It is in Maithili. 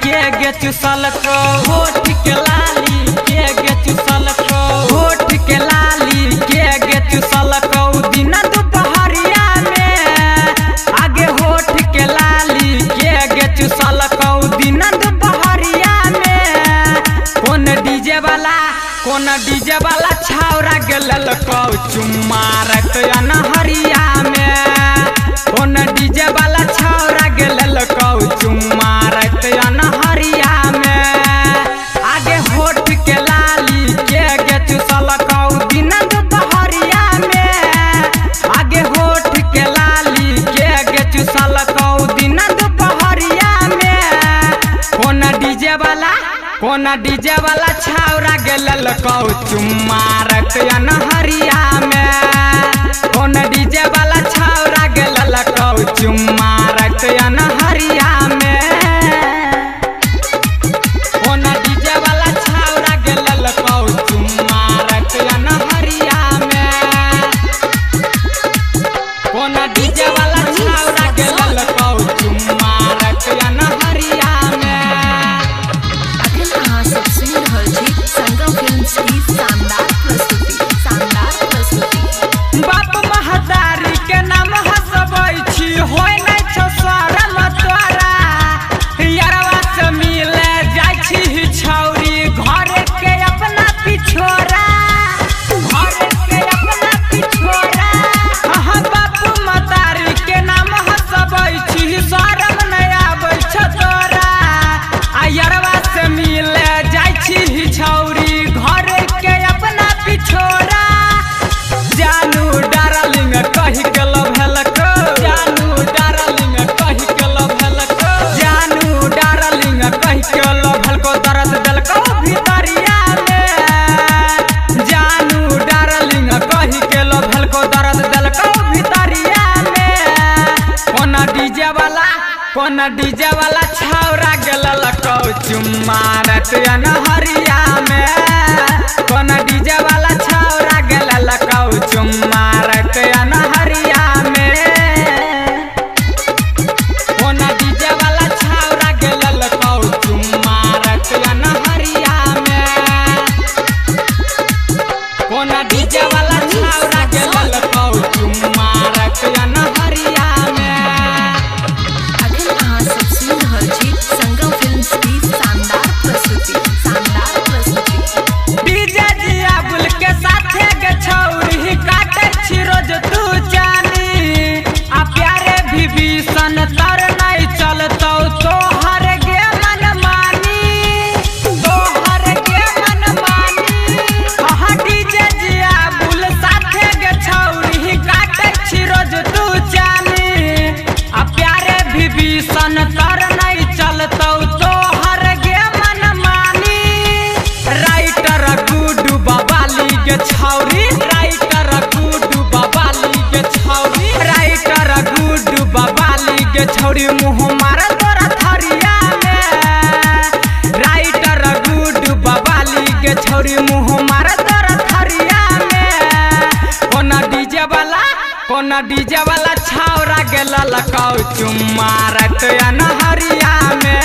के गे चुसलको, होठ के लाली के गे चुसलको, होठ के लाली के गे चुसलको दिन दुपहरिया में। आगे होठ के लाली के गे चुसलको दिन दुपहरिया में। कोन डीजे वाला, कोन डीजे वाला छावरा गेलको चुम्मा रात अनहरिया में। कोन डीजे वाला छावरा गेलको चुम्मा रात अनहरिया में। आगे होठ के लाली के गे चुसलको दिन दुपहरिया में। आगे होठ के लाली के गे चुसलको दिन दुपहरिया में। कोन डीजे वाला, कोन डीजे वाला छावरा गेलको चुम्मा रात अनहरिया में। कोन डीजे वाला छावरा गेलको चुम्मा रात अनहरिया में। कोन डीजे वाला छावरा गेलको चुम्मा रात अनहरिया में। कोन डीजे वाला छावरा गेलको चुम्मा रात अनहरिया में। अखन अहाँ सब सुनि रहल छी संगम फिल्म्स की शानदार प्रस्तुति, शानदार प्रस्तुति। बाप महतारी के नाम हसबै छी, होय नै छौ शरम तोरा। यारवा से मिले जाइ छी छौरी, घर के अपना पिछोरा, घर के अपना पिछोरा। अहाँ बाप महतारी के नाम हसबै छी, शरम नै आबै छौ तोरा। आ यारवा से मिले जाइ छी छौरी, घर के अपना पिछोरा। जानू डार्लिंग कहि के लभलको, जानू डार्लिंग कहि के लभलको, जानू डार्लिंग कहि के लभलको दर्द देलको भितरिया में। जानू डार्लिंग कहि के लभलको दर्द देलको भितरिया में। कोन डीजे वाला, कोन डीजे वाला छावरा गेलको चुम्मा रात अनहरिया में। कोन डीजे वाला छावरा गेलको चुम्मा रात अनहरिया में। कोन डीजे वाला छावरा गेलको चुम्मा रात अनहरिया में। कोन डीजे वाला छावरा गेलको चुम्मा रात अनहरिया में। अखन अहाँ सब सुनि रहल छी संगम फिल्म्स की शानदार प्रस्तुति, शानदार प्रस्तुति। डीजे जिया बुल के साथे गे छौरी, काटे छी रोज तू जानी। आ प्यारे विभीषण तर नहीं चलतौ तोहर गे मन मानी, तोहर गे मन मानी। अहाँ डीजे जिया बुल साथे गे छौरी, काटे छी रोज तू जानी। आ प्यारे विभीषण तर नहीं चलतौ तोहर गे मन मानी। राइटर गुडू बबाली गे छौरी, राइटर गुडू बबाली गे छौरी, राइटर गुडू बबाली गे छौरी मुँह मार तोरा थरिया में। राइटर गुडू बबाली गे छौरी मुँह मार तोरा थरिया में। कोना डीजे वाला, कोना डीजे वाला छावरा गेलको चुम्मा रात अनहरिया में।